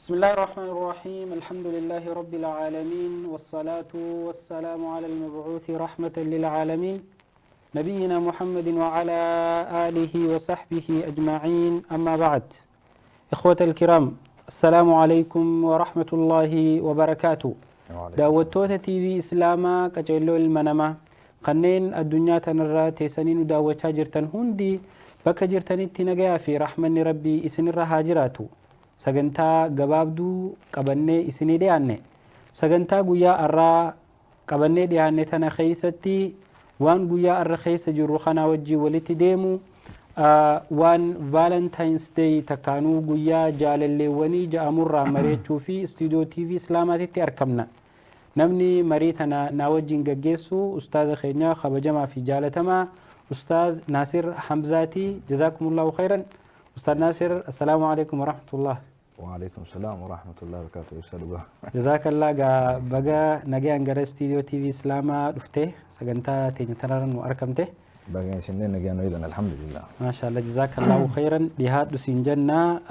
بسم الله الرحمن الرحيم، الحمد لله رب العالمين، والصلاة والسلام على المبعوث رحمة للعالمين، نبينا محمد وعلى آله وصحبه أجمعين، أما بعد. إخوة الكرام، السلام عليكم ورحمة الله وبركاته. Daawwattoota TV Islaamaa qaceelloo ilma namaa kanneen addunyaa tanarraa teessanii nu daawwachaa jirtan hundi, bakka jirtanitti nagayaa fi rahmanni Rabbii isinirra haa jiraatu. Sagantaa gabaabduu qabannee isinii dhiyaanne. Sagantaa guyyaa arraa qabannee dhiyaanne tana keessatti waan guyyaa arra keessa jirru kanaa wajjin walitti deemu, waan Valentine's Day takkaanuu guyyaa jaalalleewwanii ja'amurraa mari'achuu fi istuudiyoo TV Islaamaatitti argamna. Namni marii tana naa wajjin gaggeessu ustaaza keenya kabajamaa fi jaalatamaa Ustaaz Naasir Hamzaati. Jazaakumullahu khayran. Ustaaz Naasir, assalaamu alaikum warahmatullah. وعليكم السلام ورحمة الله وبركاته. Ibsa dhugaa. Jazaakallah. Gaa baga nagayaan gara istuudiyoo TV Islaamaa dhufte, sagantaa teenya tanarra nu argamte. Baga isinillee nagaan nu eedan, alhamdulillah. Maashaallah, jazaakallahu khayran, dhihaadhu siin jenna.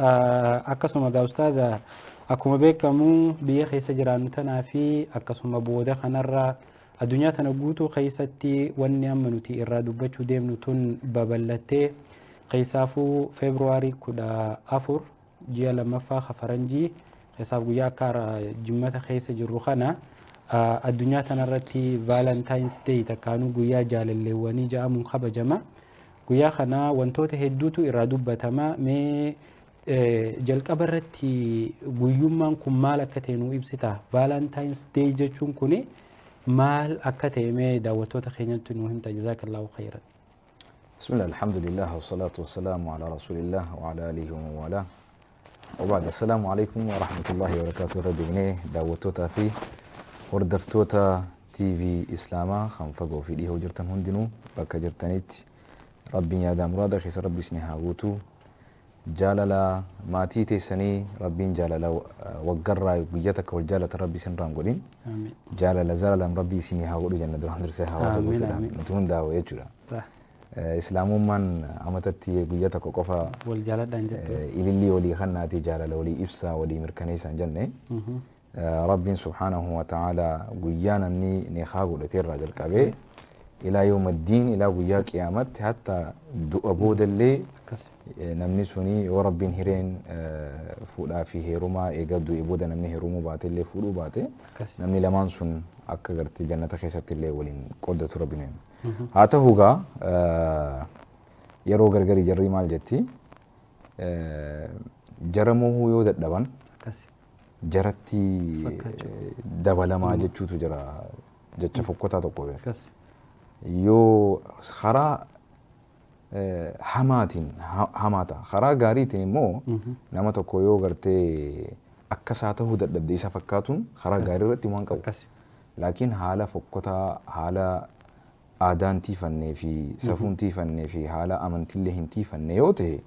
Akkasuma gaa ustaaza, akkuma beekamu biyya keessa jiraannu tanaa fi akkasuma booda kanarra addunyaa tana guutuu keessatti wanni amma nuti irraa dubbachuu deemnu tun babal'attee, keessaafuu Feebruwaarii 14, ji'a lammaffaa faranjii keessaaf, guyyaa akka jimmata keessa jirru kana addunyaa tanarratti Valentine's Day takkaanuu guyyaa jaalalleewwanii jedhamuun kabajama. Guyyaa kana wantoota hedduutu irraa dubbatama. Mee jalqaba irratti guyyummaan kun maal akka ta'e nuu ibsita? Valentine's Day jechuun kuni maal akka ta'e mee daawwattoota keenyatti nuu himta? Jazaakallahu khayran. بسم الله، الحمد لله، والصلاة والسلام على رسول الله وعلى آله ومن والاه، وبعد، السلام عليكم ورحمة الله وبركاته. Rabbi daawwattoota fi hordoftoota TV Islaamaa kan fagoo fi dhihoo jirtan hundinuu, bakka jirtanitti Rabbiin yaadaa muraada keessa Rabbi isin haa guutu. Jaalala maatii teessanii Rabbiin jaalala waggarraa guyyaa takka wal jaalatan Rabbi isin irraan godhin. Jaalala zalalam Rabbi isin haa godhu jenna duraan dursee hawaasa guutuudhaan nuti hundaa'u jechuudha. Islaamummaan amatatti guyyaa tokko qofa wal jaaladhaan jettu. Ilillii walii kannaati jaalala walii ibsaa walii mirkaneessan jenne. Rabbiin subhaanahu wa ta'ala guyyaa namni nikaa godhatee irraa jalqabee ilaa yooma diin, ilaa guyyaa qiyaamatti, hatta du'a boodallee namni suni yoo Rabbiin hireen fuudhaa fi heerumaa eega du'e booda namni heerumuu baate illee fuudhuu baate, namni lamaan sun akka gartee jannata keessatti illee waliin qooddatu Rabbiin hima. Haa ta'u gaa, yeroo gargarii jarrii maal jetti, jara mohuu yoo dadhaban jaratti dabalamaa jechuutu jira, jecha fokkotaa tokko. Yoo karaa hamaatiin hamaa ta'a, karaa gaariitiin immoo nama tokko yoo gartee akka isaa ta'uu dadhabde isa fakkaatuun karaa gaarii irratti waan qabu. Laakiin haala fokkotaa, haala aadaan tiifannee fi safuun tiifannee fi haala amantiillee hin tiifanne yoo ta'e,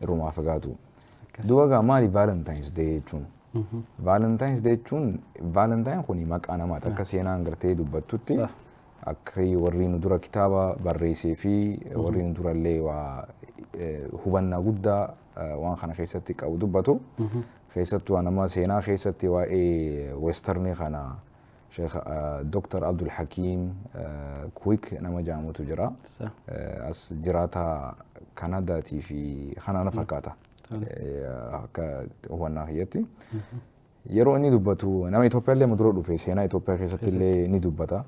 irrumaa fagaatu. Duuba gaa, maali Valentine's Day jechuun? Valentine's Day jechuun, Valentine kun maqaa namaati akka seenaan gartee dubbattutti, akka warri nu dura kitaaba barreessee fi warri nu durallee waa hubannaa guddaa waan kana keessatti qabu dubbatu. Keessattuu nama seenaa keessatti waa'ee westernii kana Sheekh Dr. Abdul Hakiim Quick nama jedhamutu jira. As jiraata Kanadaatii fi kana na fakkaata. Akka hubannaa kiyyatti. Yeroo inni dubbatu, nama Itoophiyaa illee dura dhufe, seenaa Itoophiyaa keessatti illee ni dubbata.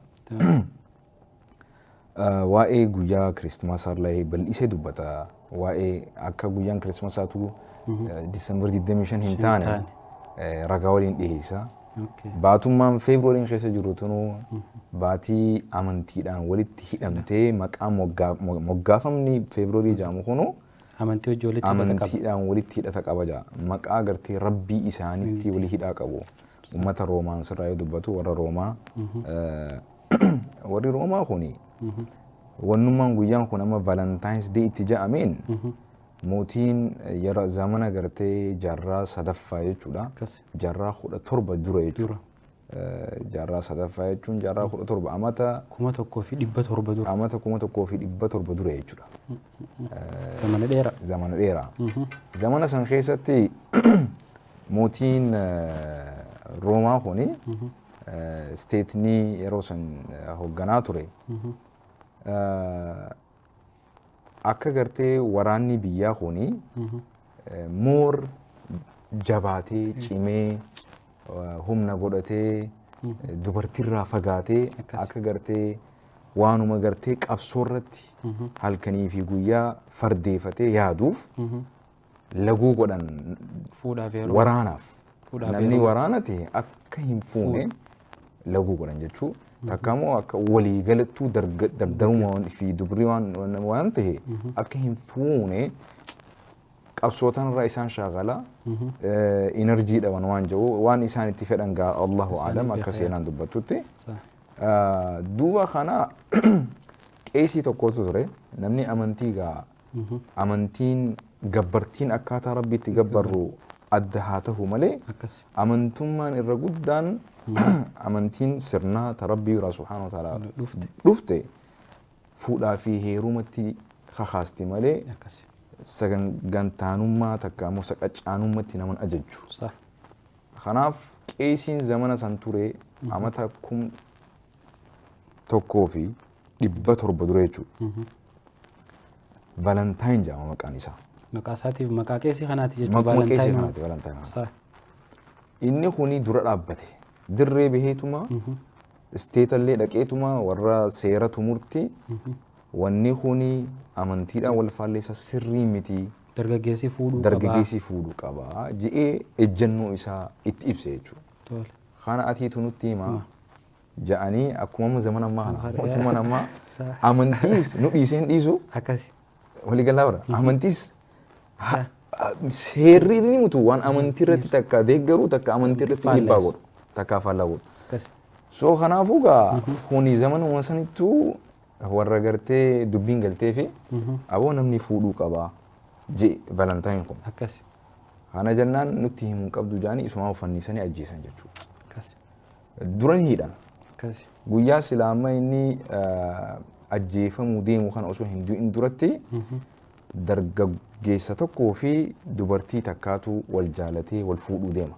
Waa'ee guyyaa Kiristimasaa illee bal'isee dubbata. Waa'ee akka guyyaan Kiristimasaatu Disembar 25 hin taane ragaa waliin dhiyeessa. Baatummaan Feebruwariin keessa jiru tunuu baatii amantiidhaan walitti hidhamtee maqaa moggaafamni Feebruwarii jedhamu kunu amantii hojii walitti hidhata qaba. Amantiidhaan walitti hidhata qaba jedha. Maqaa gartee Rabbii isaanitti walii hidhaa qabu. Uummata Roomaan sirraa yoo dubbatu, warra Roomaa, warri Roomaa kuni wannummaan guyyaan kun amma Valentine's Day itti jedhameen, mootiin yeroo zamana gartee jaarraa sadaffaa jechuudha. Jaarraa 17 dura jechuudha. Jaarraa sadaffaa jechuun jaarraa 17, amata 1700 dura. Amata 1700 dura jechuudha. Zamana dheeraa. Zamana dheeraa. Zamana san keessatti Mootiin Roomaa kuni stateni yeroo san hoogganaa ture akka gartee waraanni biyyaa kuni more jabaatee, cimee, humna godhatee, dubartiirraa fagaatee, akka gartee waanuma gartee qabsoo irratti halkanii fi guyyaa fardeeffatee yaaduuf laguu godhan. Fuudhaaf yeroo. Waraanaaf. Fuudhaaf namni yeroo. Waraana ta'e akka hin fuune laguu godhan jechuu. Takka immoo akka waliigalattuu dardaruma fi dubrii waan ta'e akka hin fuune, qabsootan irraa isaan shaakala energy dhaban waan jiru, waan isaan itti fedhan gaa, Allahu a'lam, akka seenaan dubbattutti. Duuba kana qeesii tokkotu ture. Namni amantii gaa, amantiin gabbartiin akkaataa Rabbiitti gabbarru adda haa ta'u malee, amantummaan irra guddaan amantiin sirnaa ta Rabbii biraa subhaanahu wa ta'ala dhufte. Dhufte fuudhaa fi heerumatti kakaasti malee sagantaanummaa takka immoo saqacaanummaatti naman ajajju. Kanaaf qeesiin zamana san ture, amata 1700 dura jechuudha. Valentine jedhama maqaan isaa. Maqaa isaatiif, maqaa qeesii kanaati jechuudha. Maquma qeesii Valentine. kanaati Valentine. Inni kuni dura dhaabbate. Dirree baheetuma, stataallee dhaqeetuma, warra seera tumurti, wanni kuni amantiidhaan wal faalleessa, sirrii miti. Dargaggeessi fuudhuu qabaa. Dargaggeessi fuudhuu qabaa je'ee ejjennoo isaa itti ibse jechuudha. Kana atiitu nutti himaa ja'anii, akkuma amma zamana ammaa kana mootummaan ammaa amantiis nu dhiisee hin dhiisu. Waliigalaa bara amantiis seerri inni mutu waan amantii irratti takka deeggaru, takka amantii irratti dhiibbaa godhu, takka faallaa godhu. So kanaafuu gaa kuni zamanuma sanittuu warra gartee dubbiin galtee fi aboo namni fuudhuu qabaa je Valentine kun. Kana jennaan nutti himuu qabdu jaanii isumaa fannisanii ajjeesan jechuudha. Duran hidhan. Guyyaa silaa amma inni ajjeefamuu deemu kana osoo hin du'in duratti dargaggeessa tokkoo fi dubartii takkaatu wal jaalatee wal fuudhuu deema.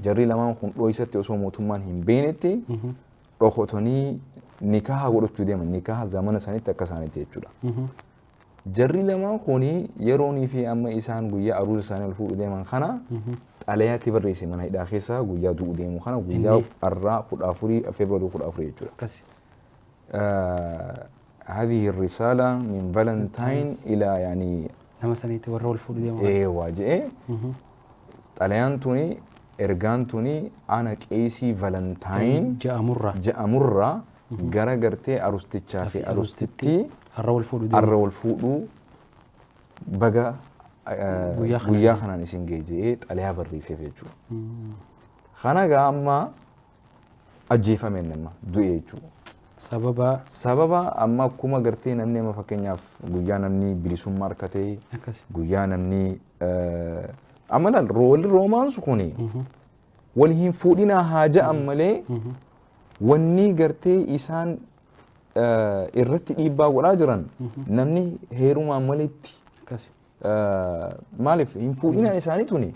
Jarri lamaan kun dhoysatti osoo mootummaan hin beeknetti dhokotanii nikaha godhachuu deeman, nikaha zamana sanitti akka isaanitti jechuudha. Jarri lamaan kuni yeroonii fi amma isaan guyyaa aruusa isaanii wal fuudhuu deeman kana xalayaatti barreesse mana hidhaa keessa, guyyaa du'u deemu kana, guyyaa har'aa 14, Feebruaarii 14 jechuudha. هذه الرسالة من فالنتاين إلى يعني Nama saniitti, warra wal fuudhuu deemu. Eewwa jedhee, xalayaan tuni, ergaan tuni ana qeesii Valentine ja'amurraa ja'amurraa gara gartee arustichaa fi arustittii har'a wal fuudhuu deemu. Har'a wal fuudhuu baga guyyaa kanaan. Guyyaa kanaan isin ga'e jedhee xalayaa barreesseef jechuudha. Kana gaa amma ajjeefame, nama du'e jechuudha. Sababa Sababa amma akkuma gartee namni amma fakkeenyaaf guyyaa namni bilisummaa argatee, guyyaa namni amma laal, walli roomaansu kuni wal hin fuudhinaa haa ja'an malee, wanni gartee isaan irratti dhiibbaa godhaa jiran namni heerumaan maletti maaliif hin fuudhinaan isaanii tuni,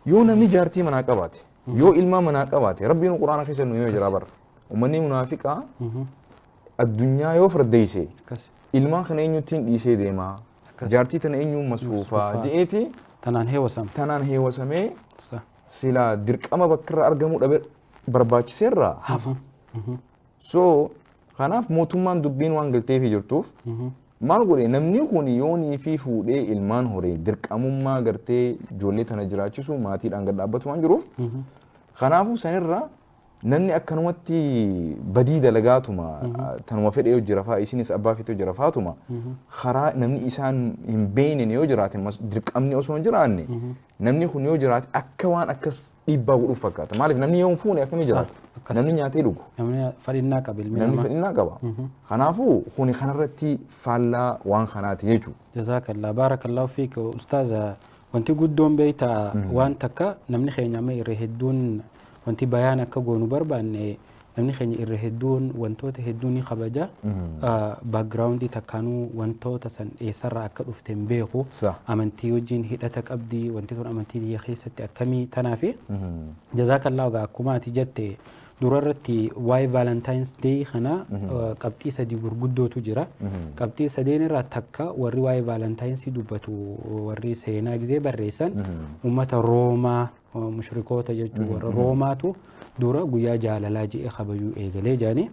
yoo namni jaartii manaa qabaate, yoo ilmaa manaa qabaate, Rabbiin Quraana keessa nu himee jira bara, uummanni munaafiqaa addunyaa yoo fardeeyse ilmaan kana eenyuttiin dhiisee deemaa, jaartii tana eenyuun masruufaa masruufaa. Je'eeti. Tanaan heewasama. Tanaan heewasamee silaa dirqama bakka irraa argamuu dhabe barbaachiseerraa hafa. So kanaaf mootummaan dubbiin waan galteefii jirtuuf maal godhe? Namni kun yoonii fi fuudhee ilmaan horee dirqamummaa gartee ijoollee tana jiraachisu, maatiidhaan gad dhaabbatu waan jiruuf, kanaafuu sanirra namni akkanumatti badii dalagaatuma tanuma fedhe yoo jira faa, isinis abbaa feete yoo jira faatuma, karaa namni isaan hin beekne yoo jiraate, dirqamni osoo hin jiraanne namni kun yoo jiraate akka waan akkas dhiibbaa godhuuf fakkaata. Maaliif namni yoo hin fuune akkamii jiraata? Namni nyaatee dhugu. Namni fadhinnaa qaba ilmi namni namaa. Fedhinnaa qaba. Kanaafuu kuni kanarratti faallaa waan kanaati jechuudha. Jazaakallah, baarakallahu fiik ustaaza. Wanti guddoon beeyta, waan takka namni keenya amma irra hedduun wanti bayaan akka goonu barbaanne Namni keenya irra hedduun wantoota hedduu ni kabaja. Background takkaanuu wantoota san eessarraa akka dhufte hin beeku. Amantii wajjin hidhata qabdi, wanti tun amantii biyya keessatti akkamii tanaafi. Jazaakallaa, egaa akkuma ati jette dura irratti waa'ee Valentine's Day kana qabxii sadii gurguddootu jira. Qabxii sadeen irraa takka, warri waa'ee Valentine's dubbatu, warri seenaa gizee barreessan, uummata Roomaa, mushrikoota jechuun, warra Roomaatu dura guyyaa jaalalaa je'ee kabajuu eegalee jedhanii.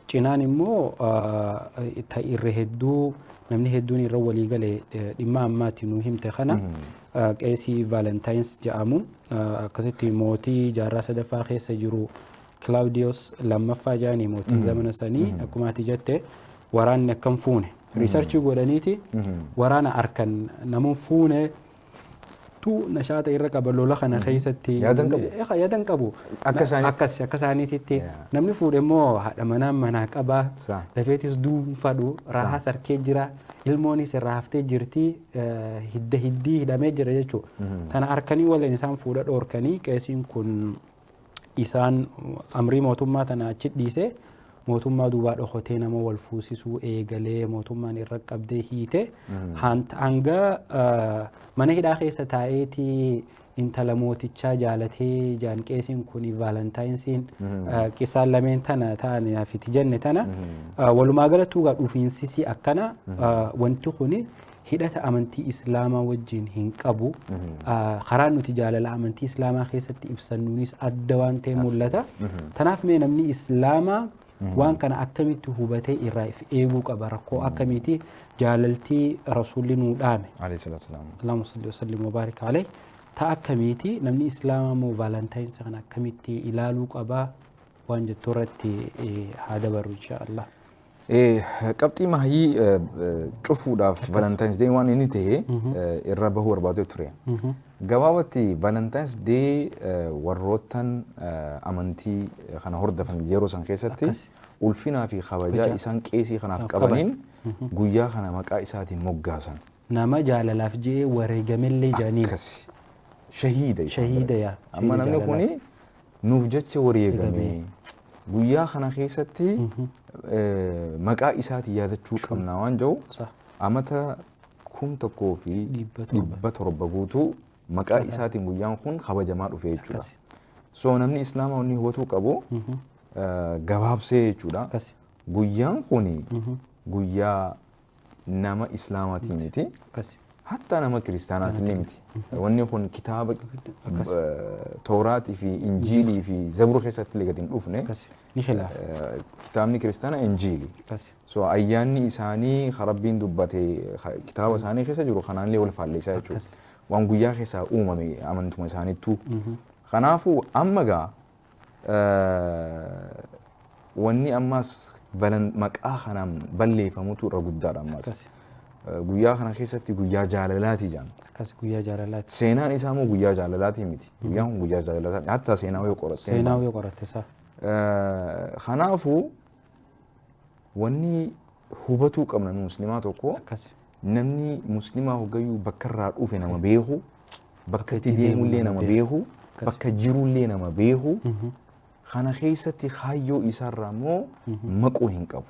Cinaan immoo ta irra hedduu namni hedduun irra walii gale dhimma ammaatti nu himte kana, qeesii Valentine's jedhamu, akkasitti mootii jaarraa sadaffaa keessa jiru Claudius lammaffaa jedhanii, mootiin zamana sanii, akkuma ati jette waraanni akkam fuune research godhaniiti waraana harkan nama fuune tu nashaata irra qaba lola kana keessatti. Yaadan qabu. Yaadan qabu. Akka isaaniitti. Akkas akka isaaniititti. Namni fuudhe immoo haadha manaa manaa qabaa. Lafeetis duunfadhu raahaa sarkee jira, ilmoonis irraa haftee jirti, hidda hiddii hidhamee jira jechuudha. Tana harkanii waliin isaan fuudha dhoorkanii, qeesiin kun isaan amrii mootummaa tana achi dhiisee mootummaa duubaa dhokotee nama wal fuusisuu eegalee, mootummaan irra qabdee hiite, hanga mana hidhaa keessa taa'eetii intala mootichaa jaalatee jaan. Qeesiin kun Valentinesiin qisaan lameen tana ta'an hafiti jenne tana. Walumaa galattuu gaa dhufiinsisi akkana, wanti kuni hidhata amantii Islaamaa wajjin hin qabu. Karaan nuti jaalala amantii Islaamaa keessatti ibsannuunis adda waan ta'e mul'ata. Tanaaf mee namni Islaamaa waan kana akkamitti hubatee irraa if eeguu qaba? Rakkoo akkamiiti jaalaltii Rasuulli nuu dhaame? Alayhi salaatu salaam. Allahumma salli wa sallim wa barik alayhi. Ta akkamiiti namni Islaamaa immoo Valentine's kana akkamitti ilaaluu qaba waan jettu irratti haa dabarru, insha Allah. Qabxii mahayyii cufuudhaaf Valentine's Day waan inni ta'e irra bahuu barbaadee ture. Gabaabatti Valentine's Day warroottan amantii kana hordofan yeroo san keessatti ulfinaa fi kabajaa isaan qeesii kanaaf qabaniin guyyaa kana maqaa isaatiin moggaasan. Nama jaalalaaf je'ee wareegamellee jedhaniin. Akkasi. Shahiida isaan Shahiida biratti. Yaa. Amma Shahiida namni jaalalaa. kuni nuuf jecha wareegame. Guyyaa kana keessatti maqaa isaatiin yaadachuu qabna waan jiru amata kum tokkoo fi 700. 700 guutuu maqaa isaatiin guyyaan kun kabajamaa dhufe jechuudha. So namni Islaamaa wanni hubatuu qabu gabaabsee jechuudha. Guyyaan kuni guyyaa nama Islaamaatii miti. Hatta nama kiristaanaatiin miti. Wanni kun kitaaba Tooraatii fi Injiilii fi Zabur keessatti illee gadi hin dhufne. Ni khilaafa. Kitaabni kiristaanaa Injiili. So ayyaanni isaanii ka Rabbiin dubbate kitaaba isaanii keessa jiru kanaanillee wal faalleessaa jechuudha. Waan guyyaa keessaa uumame amantuma isaaniittuu. Kanaafuu amma gaa wanni ammaas maqaa kanaan balleeffamutu irra guddaadha ammaas. Guyyaa kana keessatti guyyaa jaalalaati jedhan. Akkas, guyyaa jaalalaati. Seenaan isaa immoo guyyaa jaalalaati miti. Guyyaan kun guyyaa jaalalaati. Hatta seenaa yoo qoratte. Seenaa yoo qoratte isaa. Kanaafuu wanni hubatuu qabna nu muslimaa tokko, namni muslimaa hoggayyuu bakka irraa dhufe nama beeku, bakka itti deemullee nama beeku, bakka jirullee nama beeku, kana keessatti kaayyoo isaarraa immoo maquu hin qabu.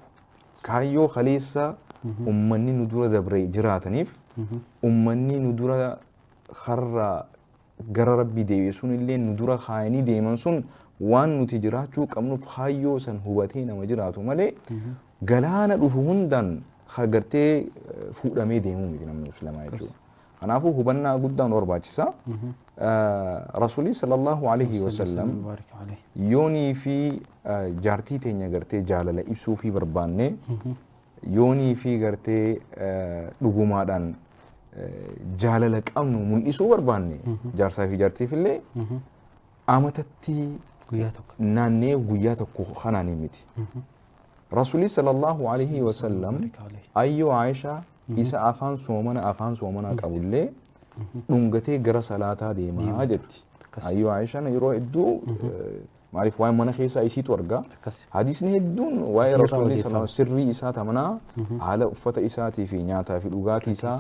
Kaayyoo kaleessa ummanni nu dura dabre jiraataniif, ummanni nu dura karra gara Rabbii deebi'e sun illee nu dura kaayanii deeman sun waan nuti jiraachuu qabnuuf kaayyoo san hubatee nama jiraatu malee galaana dhufu hundaan gartee fuudhamee deemuu miti namni muslimaa jechuudha. Kanaafuu hubannaa guddaan barbaachisa. Rasuulli sallallahu alaihi wasallam yoonii fi jaartii teenya gartee jaalala ibsuu fi barbaanne, yoonii fi gartee dhugumaadhaan jaalala qabnu mul'isuu barbaanne, jaarsaa fi jaartiif illee amatatti guyyaa tokko naannee guyyaa tokko kanaan miti. Rasuulli sallallahu alaihi wasallam ayyoo Aayishaa isa afaan soomana afaan soomanaa qabullee dhungatee gara salaataa deemaa jetti. Ayyoo Aayishaan yeroo hedduu maaliif waa'ee mana keessaa isiitu argaa. Hadiisni hedduun waa'ee Isiirraa Rasuulli sallallahu odeeffama. sirrii isaa tamanaa, haala uffata isaatii fi nyaataa fi dhugaatii isaa,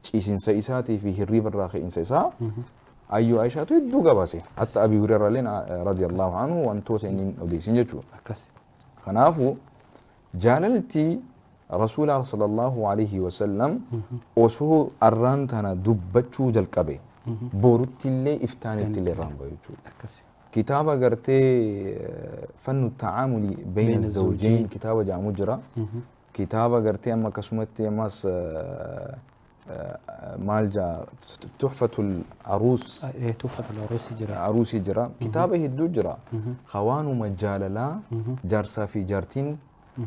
ciisinsa isaatii fi hirriiba irraa ka'iinsa isaa. Ayyoo Aishaatu hedduu gabaase. Hatta Abii Hurayraa illee radiyallahu anhu wantoota inni hin odeessin jechuudha. Kanaafuu jaalalti Rasuulaa sallallahu alaihi wasallam osoo arraan tana dubbachuu jalqabe borutti illee iftaanitti illee irraan bahu jechuudha. Kitaaba gartee fannu ta'aamuli bayna zawjayn kitaaba jedhamu jira. Kitaaba gartee amma akkasumatti ammas maal jaa, tuhfatul aruus. Tuhfatul aruusi jira. Aruusii jira. Kitaaba hedduu jira. Hawaanuma jaalalaa jaarsaa fi jaartiin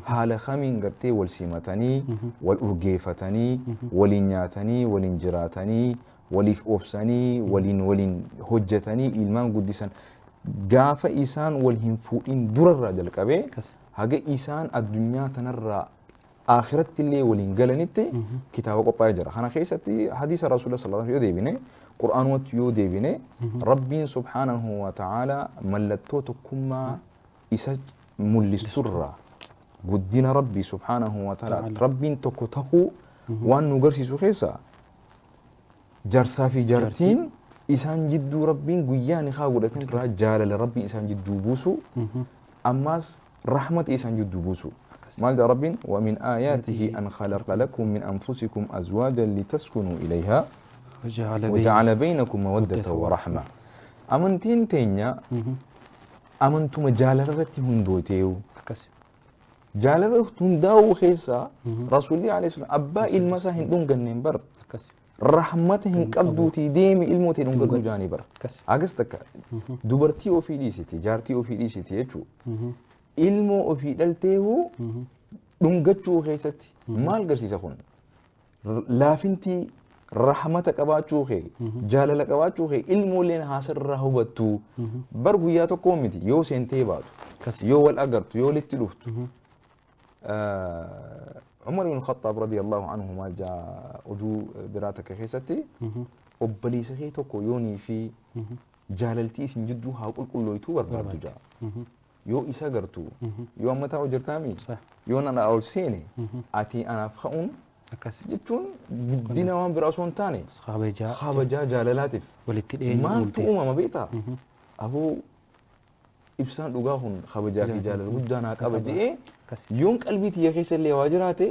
haala kamiin gartee wal simatanii, wal urgeeffatanii, waliin nyaatanii, waliin jiraatanii, waliif obsanii, waliin waliin hojjetanii ilmaan guddisan, gaafa isaan wal hin fuudhin durarraa jalqabee haga isaan addunyaa tanarraa akhiratti illee waliin galanitti kitaaba qophaa'ee jira. Kana keessatti hadiisa Rasuula sallallahu alaihi wasallam yoo deebine, Qur'aanumatti yoo deebine, Rabbiin subhaanahu wa ta'ala mallattoo tokkummaa isa mul'isturraa guddina Rabbii subhaanahu wa ta'ala Rabbiin tokko tahuu waan nu garsiisu keessaa jaarsaa fi jaartiin isaan jidduu Rabbiin guyyaa nikaa godhatan irraa jaalala Rabbiin isaan jidduu buusu, ammaas rahmata isaan jidduu buusu. Maal jedha Rabbiin? Wa min aayaatihi an khalaqa lakum min anfusikum azwaajan litaskunuu ilayhaa waja'ala baynakum mawaddatan wa rahma. Amantiin teenya amantuma jaalala irratti hundooteeyu. Jaalala hundaa'uu keessaa Rasuulli alayhi salaam abbaa ilma isaa hin dhunganneen bar. Rahmata hin qabduutii deemi ilmoo ta'e dhungadhu jaanii bara. Agas takka dubartii ofii dhiisiti, jaartii ofii dhiisiti jechuudha. Ilmoo ofii dhalteehuu dhungachuu keessatti maal garsiisa kun? Laafintii rahmata qabaachuu kee, jaalala qabaachuu kee ilmooleen haasarraa hubattu. Bar guyyaa tokkoo miti, yoo seentee baatu, yoo wal agartu, yoo walitti dhuftu. Umar ibn Khattaab radiyallahu anhu maal jaa oduu biraa takka keessatti? Obboleessa kee tokko yoonii fi jaalaltii isin jidduu haa qulqullooytuu barbaaddu jaa. Yoo isa gartu, yoo amma taa'u jirtaami, yoo nana ol seene ati anaaf ka'uun jechuun guddina waan biraa osoo hin taane kabajaa jaalalaatiif walitti dhiyeenya maaltu uumama beektaa? Aboo, ibsaan dhugaa kun kabajaa fi jaalala guddaa naa qaba jedhee yoon qalbii tiyya keessa illee waa jiraate,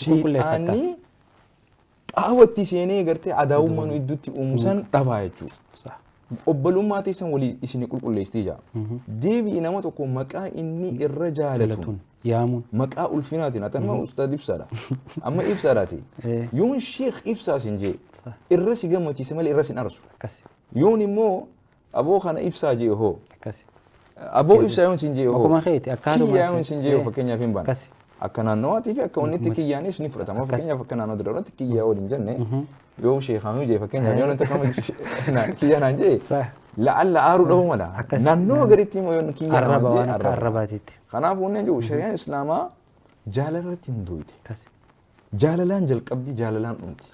sheexaanni qaawwatti seenee gartee adaawummaa nu idduutti uumu san dhabaa jechuudha. Obbolummaa teessan walii isin qulqulleessitii jira. Deebi'i nama tokko maqaa inni irra jaalatuun yaamuun. Maqaa ulfinaatiin ati amma ustaad ibsaadha. Amma ibsaadhaati. Yoon sheekh ibsaa sin jee irra si gammachiise malee irra sin arsu. Yoon immoo aboo kana ibsaa jee hoo. Aboo ibsaa yoon sin jee hoo. Akkuma keeti akkaatuma. Kiyyaa yoon sin jee hoo, fakkeenyaaf hin baane. Akka naannawaatii fi akka wannitti kiyyaanis ni fudhatama. Fakkeenyaaf akka naannoo duraatti kiyyaa waliin jenne yoo sheekaanuu jee, fakkeenyaaf yoo namni akkama kiyyaa naan jee, la'alla aaruu dhabuu mala. Naannoo gariitti immoo yoo kiyyaa arraba naan jee waan akka arrabaatiitti. Kanaaf wanni jiru shari'aan Islaamaa jaalala irratti hundooyte. Jaalalaan jalqabdi, jaalalaan dhumti.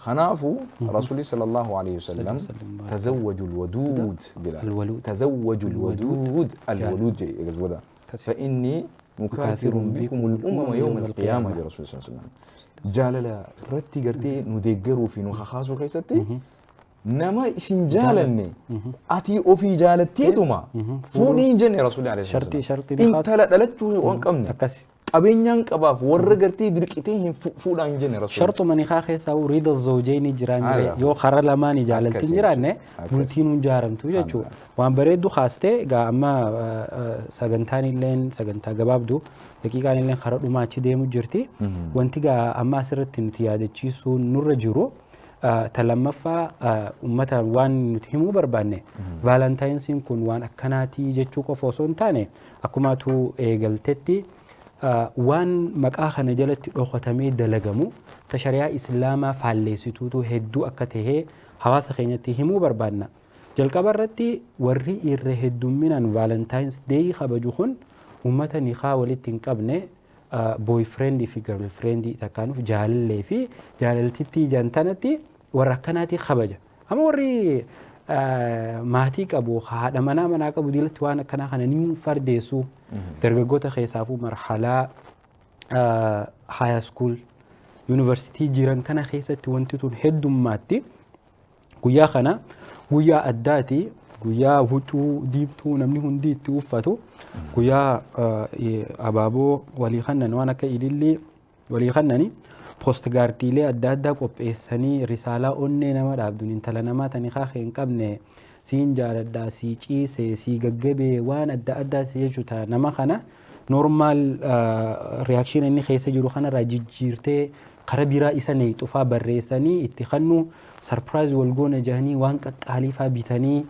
Kanaafuu Rasuulli sallallahu alaihi wasallam tazawwaju alwaduud jedha. Tazawwaju alwaduud alwaluud jedhe eegas booda. Fa'inni mukaafirun bikum al-umama yawma al-qiyaama jedha Rasuulli sallallahu alaihi wasallam. Jaalala irratti gartee nu deeggaruu fi nu kakaasuu keessatti nama isin jaalanne ati ofii jaalatteetuma fuudhii hin jenne Rasuulli alaihi wasallam. Shartii Intala dhalachuu waan qabne. Qabeenyaan qabaaf warra gartee dirqitee hin fuudhaa hin jenne Rasuulli. Sharxuma nikaa keessaa riida zawjayni jiraa mire, yoo karaa lamaan jaalaltiin jiraanne bultiin hin jaaramtu jechuudha. Waan bareeddu kaastee egaa amma sagantaan illeen sagantaa gabaabdu, daqiiqaan illeen karaa dhumaa achi deemu jirti. Wanti gaa amma asirratti nuti yaadachiisuu nurra jiru ta lammaffaa, uummata waan nuti himuu barbaanne, Valentine'n kun waan akkanaatii jechuu qofa osoo hin taane, akkumaatu eegaltetti waan maqaa kana jalatti dhokatamee dalagamu ta shari'aa Islaamaa faalleessituutu hedduu akka tahee hawaasa keenyatti himuu barbaanna. Jalqaba irratti warri irra heddumminaan Valentine's Day kabaju kun uummata nikaa walitti hin qabne, boyfriend fi girlfriend takkaanuuf jaalallee fi jaalaltittii jantanatti warra akkanaatii kabaja. Amma warri maatii qabu, haadha manaa manaa qabu diilatti waan akkanaa kana ni fardeessu. Dargaggoota keessaafuu marhalaa high school, yuunivarsiitii jiran kana keessatti wanti tun heddummaatti. Guyyaa kana guyyaa addaati. Guyyaa huccuu diimtuu namni hundi itti uffatu. Guyyaa abaaboo walii kannan, waan akka ilillii walii kannani, postcardiilee adda addaa qopheessanii, risaalaa onnee nama dhaabduun, intala namaa tani kaakee hin qabne siin jaaladhaa, sii ciisee, sii gaggabee, waan adda addaa jechuudha. Nama kana normal reaction inni keessa jiru kanarraa jijjiirtee kara biraa isa neeyxufaa barreessanii itti kannu, surprise wal goona jahanii waan qaqqaaliifaa bitanii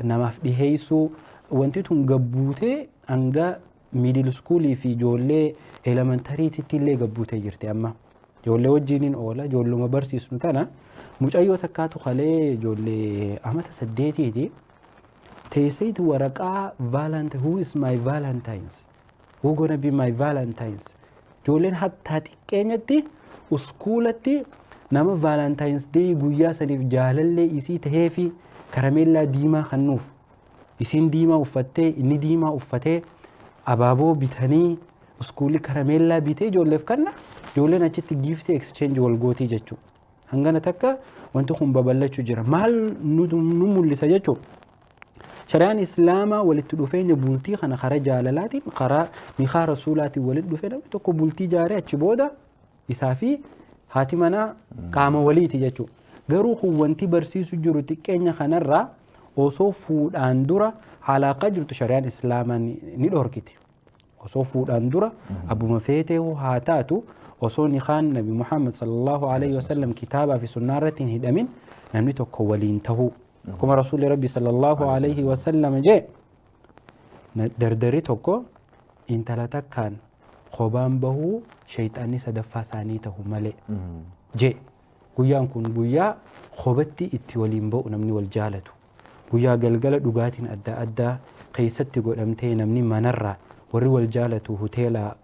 namaaf dhiheessuu. Wanti tun gabbuutee hanga middle schoolii fi ijoollee elementaryitti illee gabbuutee jirti amma. Ijoollee wajjiniin oola, ijoolluma barsiisnu tana mucayyoo takkaatu kalee ijoollee amata 8ti teesseeti waraqaa valentine, "Who is my valentines? Who gonna be my valentines?" Ijoolleen hattaa xiqqeenyatti uskuulatti nama Valentines Day guyyaa saniif jaalallee isii tahee fi karameellaa diimaa kennuuf, isiin diimaa uffattee, inni diimaa uffatee, abaaboo bitanii, uskuulli karameellaa bitee ijoolleef kanna, ijoolleen achitti gift exchange wal gootii jechuudha. Hangana takka wanti kun babal'achuu jira. Maal nu mul'isa jechuudha? Shari'aan Islaamaa walitti dhufeenya bultii kana karaa jaalalaatiin, karaa nikaa rasuulaatiin walitti dhufee, namni tokko bultii ijaaree achi booda isaa fi haati manaa qaama waliiti jechuudha. Garuu kun wanti barsiisu jiru xiqqeenya kanarraa osoo fuudhaan dura alaaqaa jirtu shari'aan Islaamaa ni dhorkiti. Osoo fuudhaan dura abbuma feetee haa taatu, osoo nikaan Nabi Muhammad sallallahu alaihi wasallam kitaabaa fi sunnaa irratti hin hidhamin namni tokko waliin tahuu. Akkuma Rasuulli Rabbi sallallahu alaihi wasallam jee, dardarri tokko intala takkaan kophaan bahuu shayxaanni sadaffaa isaanii tahu malee jee. Guyyaan kun guyyaa kophatti itti waliin ba'u namni wal jaalatu. Guyyaa galgala dhugaatiin adda addaa keessatti godhamtee, namni manarraa warri wal jaalatu hoteela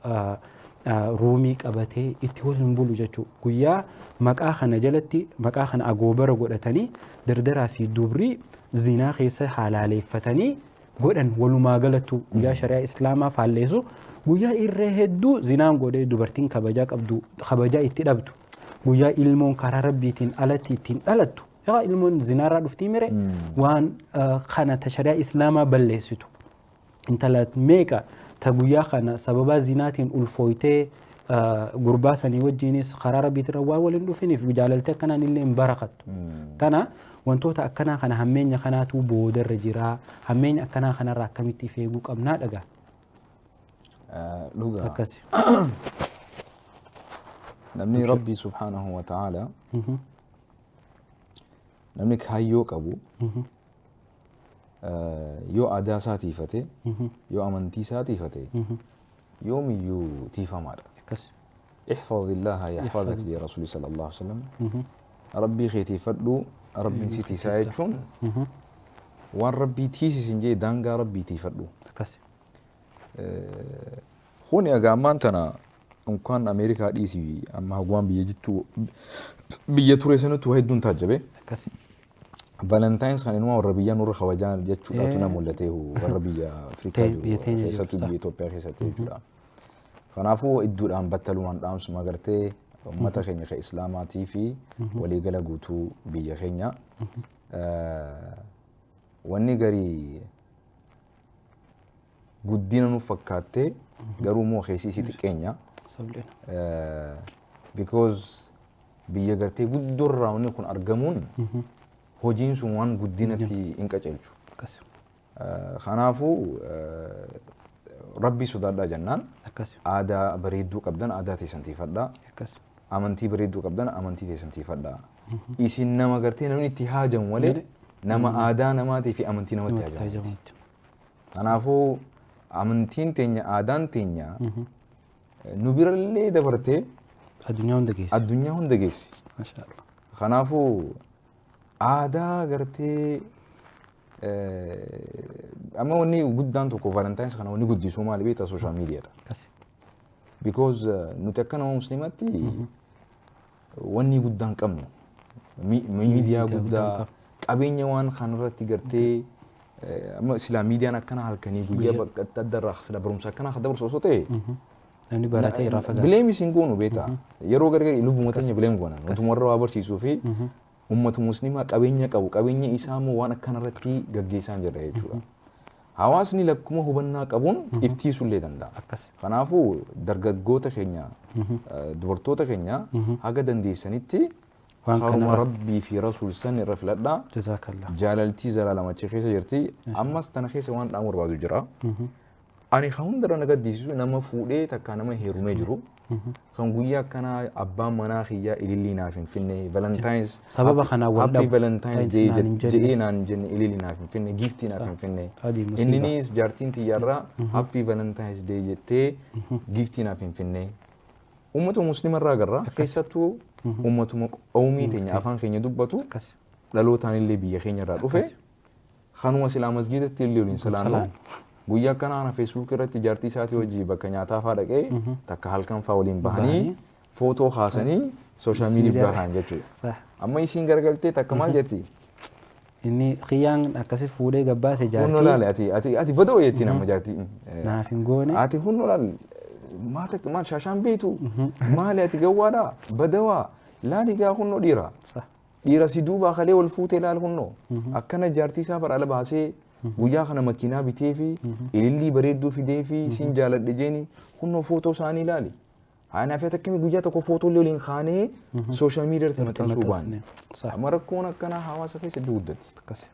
roomii qabatee itti waliin bulu jechuudha. Guyyaa maqaa kana jalatti maqaa kana agoobara godhatanii dardaraa fi dubrii zinaa keessa halaaleeffatanii godhan. Walumaa galattu guyyaa shari'aa Islaamaa faalleessu, guyyaa irree hedduu zinaan godhee dubartiin kabajaa qabdu kabajaa itti dhabdu, guyyaa ilmoon karaa rabbiitiin alatti ittiin dhalattu. Yaa ilmoon zinaarraa dhuftii mire, waan kana ta shari'aa Islaamaa balleessitu. Intala meeqa ta guyyaa kana sababa zinaatiin ulfooytee, gurbaa sanii wajjinis karaa rabbiitirra waan waliin dhufiniif jaalaltee akkanaan illee hin barakattu. Tana wantoota akkanaa kana, hammeenya kanaatu boodarra jira. Hammeenya akkanaa kanarraa akkamitti if eeguu qabnaa dhagaa? Dhugaa. Akkasi. Namni Rabbii subhaanahu wa ta'ala, namni kaayyoo qabu, yoo aadaa isaa tiifate, yoo amantii isaa tiifate, yoomiyyuu tiifamaadha. Akkas. احفظ الله يحفظك يا رسول صلى الله عليه وسلم. Rabbii kee tiifadhu, Rabbiin si tiisaa jechuun waan Rabbii tiisisin jee daangaa Rabbii tiifadhu. Akkas. Kuni egaa ammaan tana unkaan Ameerikaa dhiisii, amma hagwaan biyya jittuu biyya ture sanatti waa hedduun taajjabe. Akkas. Valentines kan inumaa warra biyyaa nurra kabajaa jechuudhaatu na mul'ate, warra biyya Afrikaa jiru biyya teenya jiru, keessattuu biyya Itoophiyaa keessatti jechuudha. Kanaafuu idduudhaan battalumaan dhaamsuma gartee uummata keenya kan Islaamaatii fi waliigala guutuu biyya keenya. Wanni garii guddina nuuf fakkaattee garuu immoo keessi isii xiqqeenya. Sableena. Because biyya gartee guddoorraa wanni kun argamuun hojiin sun waan guddinatti hin qaceelchu. Akkas. Kanaafuu Rabbii sodaadhaa jennaan, aadaa bareedduu qabdan aadaa teessan tiifadhaa. Akkas. Amantii bareedduu qabdan amantii teessan tiifadhaa. Isin nama gartee namni itti haajamu malee nama aadaa namaatii fi amantii namatti haajamu. Kanaafuu amantiin teenya, aadaan teenya nu birallee dabartee addunyaa hunda geesse. Addunyaa hunda geessi. Masha Allah. Kanaafuu aadaa gartee amma wanni guddaan tokko Valentines kana wanni guddisuu maali beektaa? Social mediadha. Akkas. Because nuti akka nama musliimatti wanni guddaan qabnu miidiyaa guddaa qabeenya waan kanarratti gartee amma silaa miidiyaan akkana halkanii guyyaa bakka adda addaa sila barumsa akkanaa kan dabarsu osoo ta'e, Namni baratee irraa fagaata. Blame isin goonu beektaa, yeroo gargar lubbuma teenya blame goona, nuti warra waa barsiisuu fi Ummatu muslimaa qabeenya qabu, qabeenya isaa immoo waan akkanarratti gaggeessaa hin jirre jechuudha. Hawaasni lakkuma hubannaa qabuun iftiisuullee danda'a. Kanaafuu dargaggoota keenya, dubartoota keenya haga dandeessanitti waan haruma kanarra. Rabbii fi Rasuul san irra filadhaa. Jazaakallah. Jaalaltii zalaalama achi keessa jirti. Ammas tana keessa waan dhaamu barbaadu jira. Ani kan hundarra na gaddisiisu nama fuudhee takka nama heerumee jiru kan guyyaa akkanaa abbaan manaa kiyyaa ilillii naaf hin finne, Valentine's Sababa kanaan wal Happy dhabu. Valentine's Day Naan hin jenne. Jedhee naan hin jenne, ilillii naaf hin finne, giiftii naaf hin finne. Adii musiiba. Inninis jaartiin tiyyaarraa Happy Valentine's Day jettee giiftii naaf hin finne. Uummata musliima irraa agarra, keessattuu uummatuma qawmii teenya afaan keenya dubbatu, dhalootaan illee biyya keenya irraa dhufe, kanuma silaa masgiidatti illee waliin salaannu, guyyaa akkanaa kana Facebook irratti jaartii isaatii hojii bakka nyaataa faa dhaqee takka halkan faa waliin bahanii footoo kaasanii social media Miidiyaa. bira kaan jechuudha. Sah. Amma isiin garagaltee takka maal jetti? Inni kiyyaan akkasi fuudhee gabbaase Hunnoo jaartii laale, ati badoo jettiin amma jaartii. Naaf hin goone. Ati hunnoo laale, maal takka maal shaashaan beektu, maali ati gawwaadhaa badawaa, laali gaa hunnoo dhiira. Dhiira si duubaa kalee wal fuutee, laal hunnoo akkana jaartii isaa bara ala baasee guyyaa kana makiinaa bitee fi ilillii bareedduu fidee fi siin jaaladhe jeeni, hunnoo footoo isaanii ilaali. Haa fi akkamii guyyaa tokko footoo illee waliin kaanee social media irratti maxxansuu baanne. Amma rakkoon akkanaa hawaasa keessa guddatti.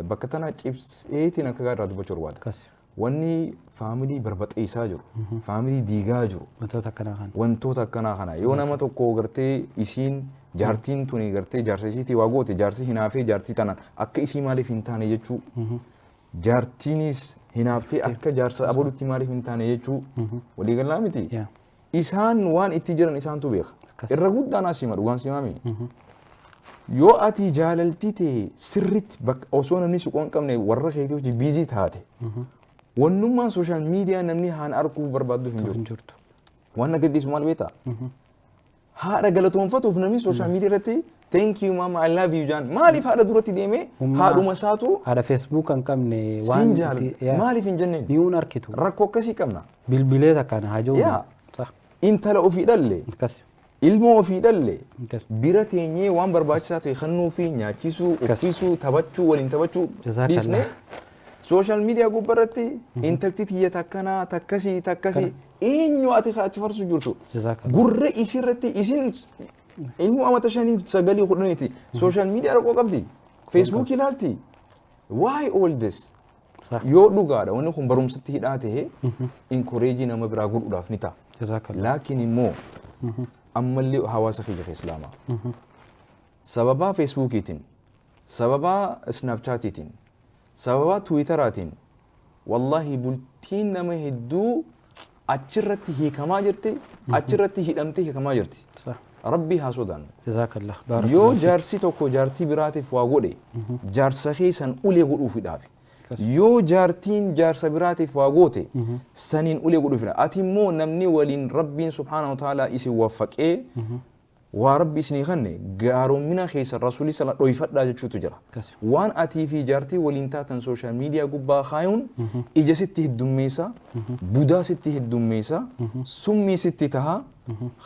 Bakka tana cibseetiin akka gaarii irraa dubbachuu barbaada. Wanni family barbaxeessaa jiru, family diigaa jiru, Wantoota akkanaa kana. Wantoota akkanaa kana yoo nama tokko gartee isiin jaartiin tuni gartee jaarsa isiitii waa goote, jaarsi hinaafee jaartii tanaan akka isii maaliif hin taane jechuu, jaartiinis hinaaftee akka jaarsa abalutti maaliif hin taane jechuu, waliigalaa miti. Isaan waan itti jiran isaantu beeka. Irra guddaan asii dhugaan simaami. Yoo ati jaalaltii ta'e sirriitti bakka osoo namni si hin qabne warra keetii hojii busy taate, wannummaan social media namni haan arguu barbaadduuf hin jiru. Hin jirtu. Waan na gaddisiisu maal beektaa? Haadha galatoonfatuuf namni social media irratti "Thank you mama, I love you" jaan, maaliif haadha duratti deemee haadhuma isaatu Haadha Facebook kan qabne waan siin jaalladha maaliif hin jenneen? Ni'uun arkitu. Rakkoo akkasii qabna. Bilbilee takkaan haa jiru. Yaa. Intala ofii dhalle, ilmoo ofii dhalle bira teenyee waan barbaachisaa ta'e kennuu fi nyaachisuu, uffisuu, taphachuu, waliin taphachuu Jazakallah. dhiisnee social media gubbaarratti intalti tiyya takkanaa takkasii takkasii, eenyu ati achi farsu jirtu? Jazakallah. Gurra isirratti isin ilmoo amata 5, 9, 10ti social media dhaqoo qabdi, Facebook ilaalti. Why all this? Yoo dhugaadha wanni kun barumsatti hidhaa ta'e, encourage nama biraa godhuudhaaf ni ta'a. Jazakallah. Laakiin immoo ammallee hawaasa kiyya islaamaa sababaa Facebookiitiin, sababaa Snapchatiitiin, sababaa Twitteraatiin wallahi bultiin nama hedduu achirratti hiikamaa jirti, achirratti hidhamtee hiikamaa jirti. Rabbii haa sodaannu. Jazakallah. Yoo jaarsi tokko jaartii biraatiif waa godhe, jaarsa keessan ulee godhuufi dhaabe. Yoo jaartiin jaarsa biraatiif waa goote, saniin ulee godhuufi dhaabe. Ati immoo namni waliin Rabbiin subhaanahu wa ta'ala isin waffaqee waa Rabbi isinii kenne, gaaromina keessa Rasuulli sala dhoyfadhaa jechuutu jira. Waan atii fi jaartii waliin taatan social media gubbaa kaayuun ija sitti heddummeessa, budaa sitti heddummeessa, summii sitti taha.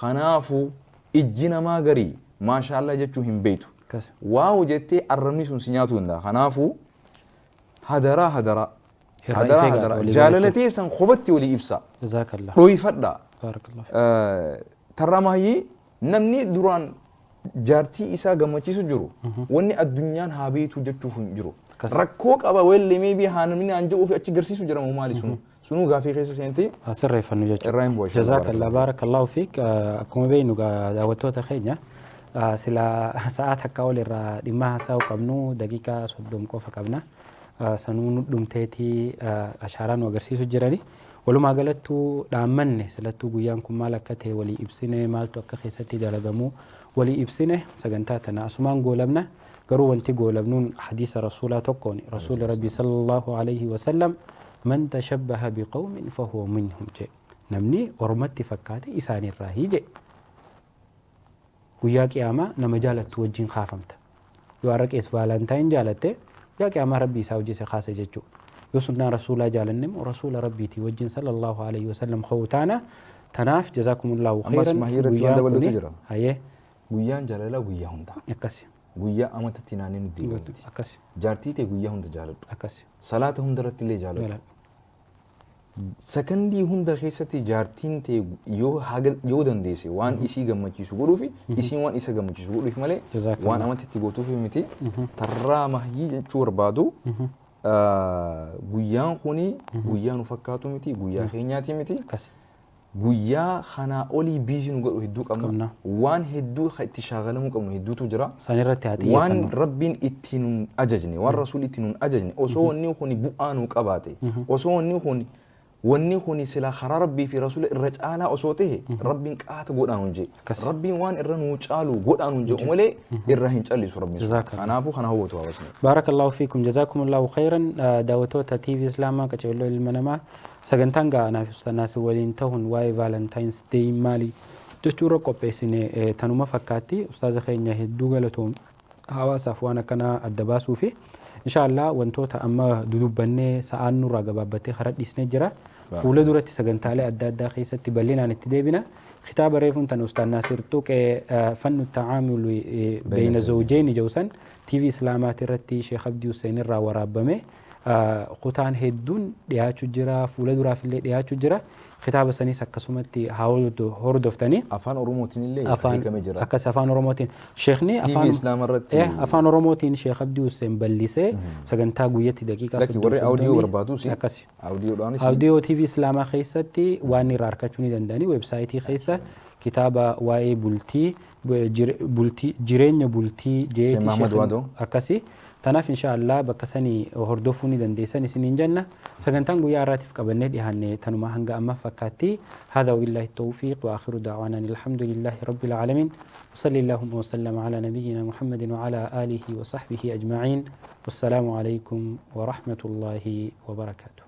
Kanaafuu ijji namaa garii maashaallah jechuu hin beektu. Wow jettee arrabni sun si nyaatuu danda'a. Kanaafuu hadaraa hadaraa Irraa hadaraa ifee hadaraa walii jaalala galatti. teessan qobatti walii ibsa. Jazakallah. Dhoyfadhaa. Barakallah. Tarraa maayyii namni duraan jaartii isaa gammachiisu jiru, wanni addunyaan haa beektu jechuuf hin jiru. Rakkoo qaba wellee maybe haa namni naan jedhuu fi achi garsiisu jira moo maali sunu? Sunuu gaafii keessa seenti. Haa sirreeffannu jechuudha. Irraa hin bu'a inshallah. Jazakallah, barakallahu fiik. Akkuma beeknu gaa daawwattoota keenya, sila sa'aa takka ol irraa dhimma haasa'uu qabnu, daqiiqaa 30 qofa qabna. Sanuu nu dhumteetii ashaaraa nu agarsiisu jirani. Walumaa galattuu dhaammanne silattuu guyyaan kun maal akka ta'e walii ibsine, maaltu akka keessatti dalagamu walii ibsine, sagantaa tana asumaan goolabna. Garuu wanti goolabnuun hadiisa rasuulaa tokkoon, rasuulli Rabbi sallallahu alayhi wasallam "Man tashabbaha biqawmin fahuwa minhum" jedhe. Namni ormatti fakkaate isaanirraahi jedhe. Guyyaa qiyaamaa nama jaalattu wajjin kaafamta. Yoo har'a qees Valentine jaalatte, guyyaa qiyaamaa Rabbi isaa hojii isa kaasa jechuudha. Yoo sunnaa rasuulaa jaalanne immoo rasuula Rabbiitii wajjin sallallahu alayhi wasallam ka'uu taana. Tanaaf jazakumullahu Ammas khairan. mahii irratti waan dabalatu jira. Hayyee. Guyyaan jaalalaa guyyaa hundaa. Akkasi. Guyyaa amatatti naannee nutti deebi'u miti. Jaartii tee guyyaa hunda jaaladhu. Salaata hunda irratti illee jaaladhu. Jaaladhu. Sakandii hunda keessatti jaartiin tee yoo haga yoo dandeesse waan isii gammachiisu godhuufi isiin waan isa gammachiisu godhuuf malee Jazakallah. waan amatti gootuufi miti. Tarraa mahyii jechuu barbaadu, guyyaan kuni guyyaa nu fakkaatu miti, guyyaa keenyaati miti. Guyyaa kanaa olii busy nu godhu hedduu qabna. Qabna. Waan hedduu itti shaagalamuu qabnu hedduutu jira. San irratti haa Waan xiyyeeffannu. Rabbiin itti nun ajajne, waan Rasuulli itti nun ajajne, osoo wanni kuni bu'aa nu qabaate, osoo wanni kuni sila karaa Rabbii fi Rasuula irra caalaa osoo ta'e, Rabbiin qaata godhaa nun jee. Rabbiin waan irra nuu caalu godhaa nun jedhu malee irra hin callisu Rabbiin sun. Jazakallah. Kanaafuu kana hubatu hawaasni. Barakallahu fiikum, jazakumullahu khairan. Daawwattoota TV Islaamaa qaceelloo ilma namaa, sagantaan gaa'anaa fi ustaanaas waliin ta'uun waa'ee Valentine's Day maali jechuurra qopheessine tanuma fakkaatti. Ustaaza keenya hedduu galatoom, hawaasaaf waan akkanaa adda baasuu fi inshaallah wantoota amma dudubbannee sa'aan nurraa gabaabbattee karaa dhiisnee jira. Fuula duratti sagantaalee adda addaa keessatti bal'inaan itti deebina. Kitaaba reefuun tan Ustaaz Naasir Tuqee, Fannu Tacaamuli Beeyna Zawjeyni jedhu, TV Islaamaati irratti Sheekh Abdii Hussein irraa waraabame, kutaan hedduun dhiyaachuu jira, fuula duraaf illee dhiyaachuu jira. Kitaaba sanis akkasumatti haa hordoftanii. Afaan Oromootiin illee Afaan hiikamee jira. Akkas Afaan Oromootiin sheekni TV afaan Islaama irratti Afaan Oromootiin Sheekh Abdii Hussein bal'isee sagantaa guyyatti daqiiqaa Lakki 30 warri audio 30 barbaadus audiodhaanis Audio TV Islaamaa keessatti waan irraa argachuu ni danda'ani. Weebsaayitii keessa kitaaba waa'ee bultii bultii, jireenya bultii jeeti. Sheekh Mahmad Waadoo. Akkasi. Tanaaf insha Allah bakka sanii hordofuu ni dandeessan isiniin jenna. Sagantaan guyyaa har'aatiif qabannee dhiyaanne tanuma hanga amma fakkaatti. هذا وبالله التوفيق وآخر دعوانا أن الحمد لله رب العالمين، وصلى اللهم وسلم على نبينا محمد وعلى آله وصحبه أجمعين، والسلام عليكم ورحمة الله وبركاته.